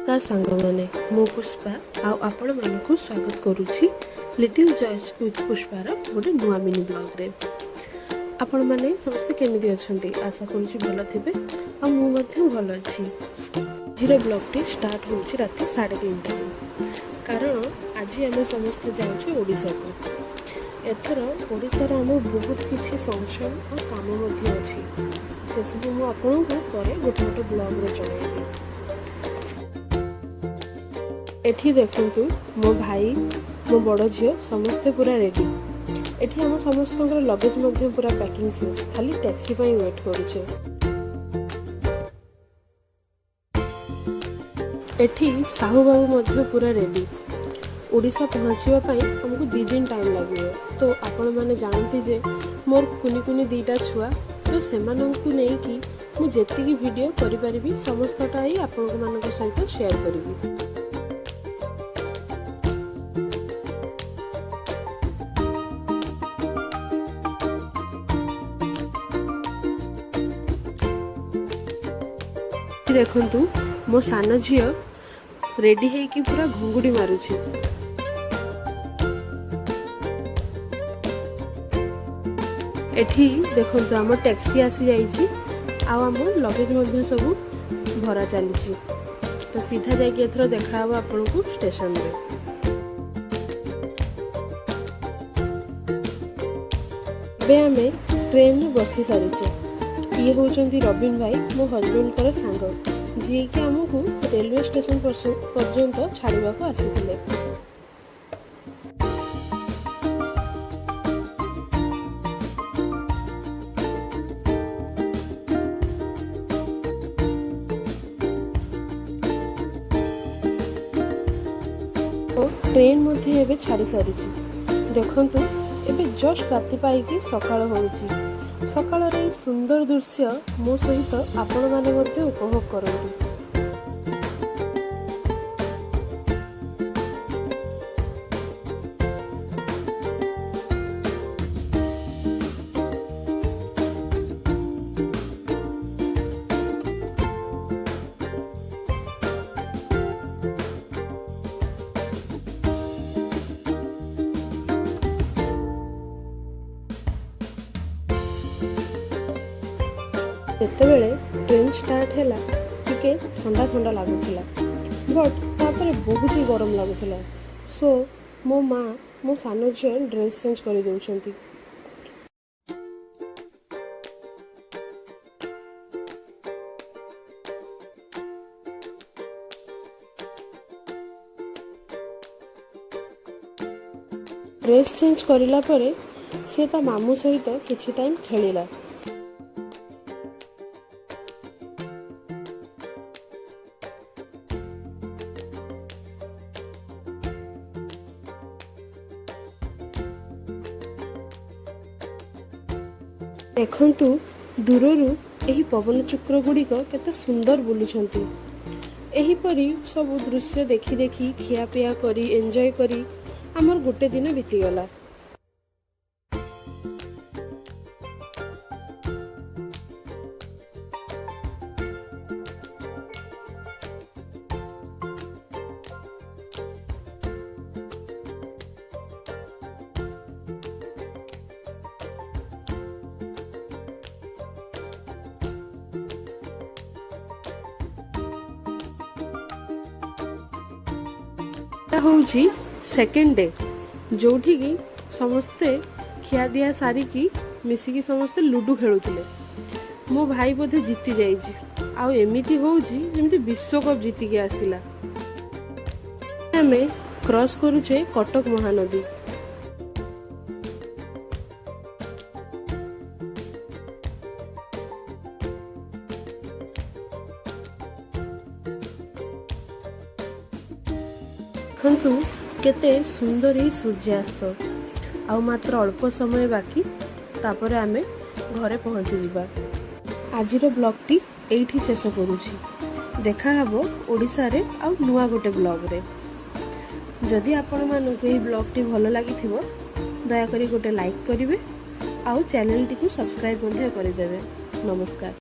ନମସ୍କାର ସାଙ୍ଗମାନେ, ମୁଁ ପୁଷ୍ପା ଆଉ ଆପଣମାନଙ୍କୁ ସ୍ୱାଗତ କରୁଛି ଲିଟିଲ୍ ଜଏସ୍ ୱିଥ୍ ପୁଷ୍ପାର ଗୋଟେ ନୂଆ ମିନି ବ୍ଲଗ୍ରେ। ଆପଣମାନେ ସମସ୍ତେ କେମିତି ଅଛନ୍ତି? ଆଶା କରୁଛି ଭଲ ଥିବେ ଆଉ ମୁଁ ମଧ୍ୟ ଭଲ ଅଛି। ଆଜିର ବ୍ଲଗ୍ଟି ଷ୍ଟାର୍ଟ ହେଉଛି ରାତି 3:30ରୁ, କାରଣ ଆଜି ଆମେ ସମସ୍ତେ ଯାଉଛୁ ଓଡ଼ିଶାକୁ। ଏଥର ଓଡ଼ିଶାର ଆମ ବହୁତ କିଛି ଫଙ୍କସନ୍ ଆଉ କାମ ମଧ୍ୟ ଅଛି। ସେସବୁ ମୁଁ ଆପଣଙ୍କୁ ପରେ ଗୋଟେ ଗୋଟେ ବ୍ଲଗ୍ରେ ଜଣାଇବି। ଏଠି ଦେଖନ୍ତୁ, ମୋ ଭାଇ, ମୋ ବଡ଼ ଝିଅ ସମସ୍ତେ ପୁରା ରେଡ଼ି। ଏଠି ଆମ ସମସ୍ତଙ୍କର ଲଗେଜ୍ ମଧ୍ୟ ପୁରା ପ୍ୟାକିଂ ଶେଷ, ଖାଲି ଟ୍ୟାକ୍ସି ପାଇଁ ୱେଟ୍ କରୁଛେ। ଏଠି ସାହୁ ବାବୁ ମଧ୍ୟ ପୁରା ରେଡ଼ି। ଓଡ଼ିଶା ପହଞ୍ଚିବା ପାଇଁ ଆମକୁ 2 ଦିନ ଟାଇମ୍ ଲାଗିବ। ତ ଆପଣମାନେ ଜାଣନ୍ତି ଯେ ମୋର କୁନି କୁନି ଦୁଇଟା ଛୁଆ, ତ ସେମାନଙ୍କୁ ନେଇକି ମୁଁ ଯେତିକି ଭିଡ଼ିଓ କରିପାରିବି, ସମସ୍ତଟା ହିଁ ଆପଣମାନଙ୍କ ସହିତ ସେୟାର କରିବି। ଦେଖନ୍ତୁ, ମୋ ସାନ ଝିଅ ରେଡ଼ି ହେଇକି ପୁରା ଘୁଙ୍ଗୁଡ଼ି ମାରୁଛି। ଏଠି ଦେଖନ୍ତୁ, ଆମ ଟ୍ୟାକ୍ସି ଆସିଯାଇଛି ଆଉ ଆମ ଲଗେଜ ମଧ୍ୟ ସବୁ ଭରା ଚାଲିଛି। ତ ସିଧା ଯାଇକି ଏଥର ଦେଖାହବ ଆପଣଙ୍କୁ ଷ୍ଟେସନରେ। ଏବେ ଆମେ ଟ୍ରେନରେ ବସି ସାରିଛେ। ଇଏ ହେଉଛନ୍ତି ରବୀନ ଭାଇ, ମୋ ହଜବେଣ୍ଡଙ୍କର ସାଙ୍ଗ, ଯିଏକି ଆମକୁ ରେଲୱେ ଷ୍ଟେସନ ପର୍ଯ୍ୟନ୍ତ ଛାଡ଼ିବାକୁ ଆସିଥିଲେ। ଓ ଟ୍ରେନ୍ ମଧ୍ୟ ଏବେ ଛାଡ଼ି ସାରିଛି। ଦେଖନ୍ତୁ, ଏବେ ଜଷ୍ଟ ରାତି ପାଇକି ସକାଳ ହେଉଛି। ସକାଳର ଏଇ ସୁନ୍ଦର ଦୃଶ୍ୟ ମୋ ସହିତ ଆପଣମାନେ ମଧ୍ୟ ଉପଭୋଗ କରନ୍ତୁ। ଯେତେବେଳେ ଟ୍ରେନ୍ ଷ୍ଟାର୍ଟ ହେଲା, ଟିକେ ଥଣ୍ଡା ଥଣ୍ଡା ଲାଗୁଥିଲା, ବଟ୍ ତାପରେ ବହୁତ ହି ଗରମ ଲାଗୁଥିଲା। ସୋ ମୋ ମା, ମୋ ସାନ ଝିଅ ଡ୍ରେସ୍ ଚେଞ୍ଜ କରିଦେଉଛନ୍ତି। ଡ୍ରେସ୍ ଚେଞ୍ଜ କରିଲା ପରେ ସେ ତା ମାମୁଁ ସହିତ କିଛି ଟାଇମ୍ ଖେଳିଲା। ଦେଖନ୍ତୁ, ଦୂରରୁ ଏହି ପବନ ଚକ୍ର ଗୁଡ଼ିକ କେତେ ସୁନ୍ଦର ବୁଲୁଛନ୍ତି। ଏହିପରି ସବୁ ଦୃଶ୍ୟ ଦେଖି ଦେଖି, ଖିଆପିଆ କରି, ଏନ୍ଜୟ କରି ଆମର ଗୋଟେ ଦିନ ବିତିଗଲା। ଏଟା ହେଉଛି ସେକେଣ୍ଡ ଡେ, ଯୋଉଠିକି ସମସ୍ତେ ଖିଆଦିଆ ସାରିକି ମିଶିକି ସମସ୍ତେ ଲୁଡୁ ଖେଳୁଥିଲେ। ମୋ ଭାଇ ବୋଧେ ଜିତି ଯାଇଛି ଆଉ ଏମିତି ହେଉଛି ଯେମିତି ବିଶ୍ୱକପ୍ ଜିତିକି ଆସିଲା। ଆମେ କ୍ରସ୍ କରୁଛେ କଟକ ମହାନଦୀ। ଦେଖନ୍ତୁ, କେତେ ସୁନ୍ଦର ଏଇ ସୂର୍ଯ୍ୟାସ୍ତ। ଆଉ ମାତ୍ର ଅଳ୍ପ ସମୟ ବାକି, ତାପରେ ଆମେ ଘରେ ପହଞ୍ଚିଯିବା। ଆଜିର ବ୍ଲଗ୍ଟି ଏଇଠି ଶେଷ କରୁଛି। ଦେଖାହେବ ଓଡ଼ିଶାରେ ଆଉ ନୂଆ ଗୋଟେ ବ୍ଲଗ୍ରେ। ଯଦି ଆପଣମାନଙ୍କୁ ଏହି ବ୍ଲଗ୍ଟି ଭଲ ଲାଗିଥିବ, ଦୟାକରି ଗୋଟେ ଲାଇକ୍ କରିବେ ଆଉ ଚ୍ୟାନେଲଟିକୁ ସବସ୍କ୍ରାଇବ୍ ମଧ୍ୟ କରିଦେବେ। ନମସ୍କାର।